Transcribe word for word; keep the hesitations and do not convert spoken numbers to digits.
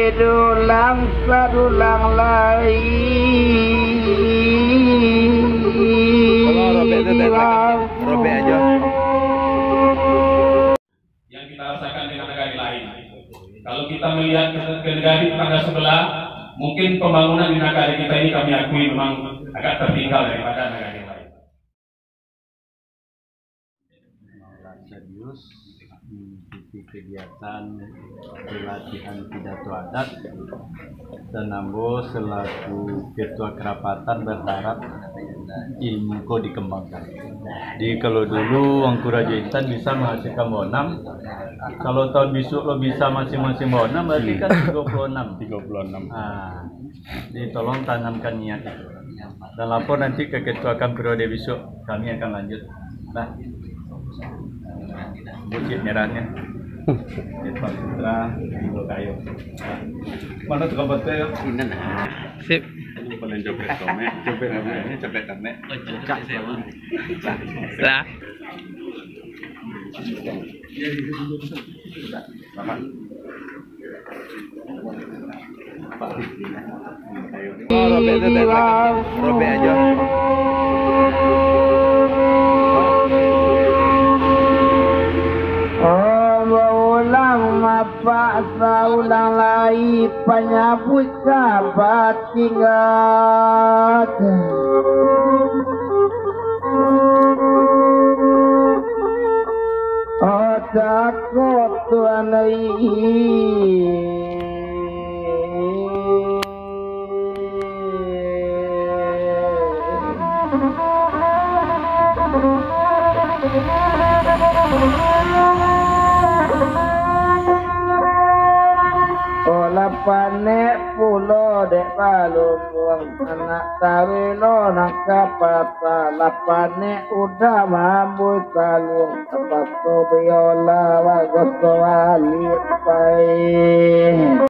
Ulang sadulang lai. Tolong robek tu, tak, tak, robek aja. Yang kita rasakan dengan negari lain. Kalau kita melihat ke, ke negari tetangga sebelah, mungkin pembangunan di negara kita ini kami akui memang agak tertinggal daripada negara yang lain. Maulana Sadius mengikuti kegiatan pelatihan pidato adat, dan ambo selaku ketua kerapatan berharap ilmu ko dikembangkan. Jadi kalau dulu Angku Rajo Intan bisa menghasilkan bonam, kalau tahun bisuak lo bisa masing-masing bonam, berarti kan tiga puluh enam. Tiga puluh enam. Ah, jadi tolong tanamkan niat itu. Dan lapor nanti ke ketua kam periode besok, kami akan lanjut. Nah, bukit merahnya. Ketua Putra, Indo Kayo. Mana tukang batu ya? Sip. Paling copet tomek, copet tomek, copet tomek. Lah. Oh, robek tu, tak, tak, robek aja. Oh, baulang mapak saulang lai, panyabuik sabat tingga. Oh, takut Tuhan ai. Olah panek pulo dek balumbuang, anak tawilo nan ka pasa, lah panek udah maambuih saluang, tapaso biola bagoso baliak pai.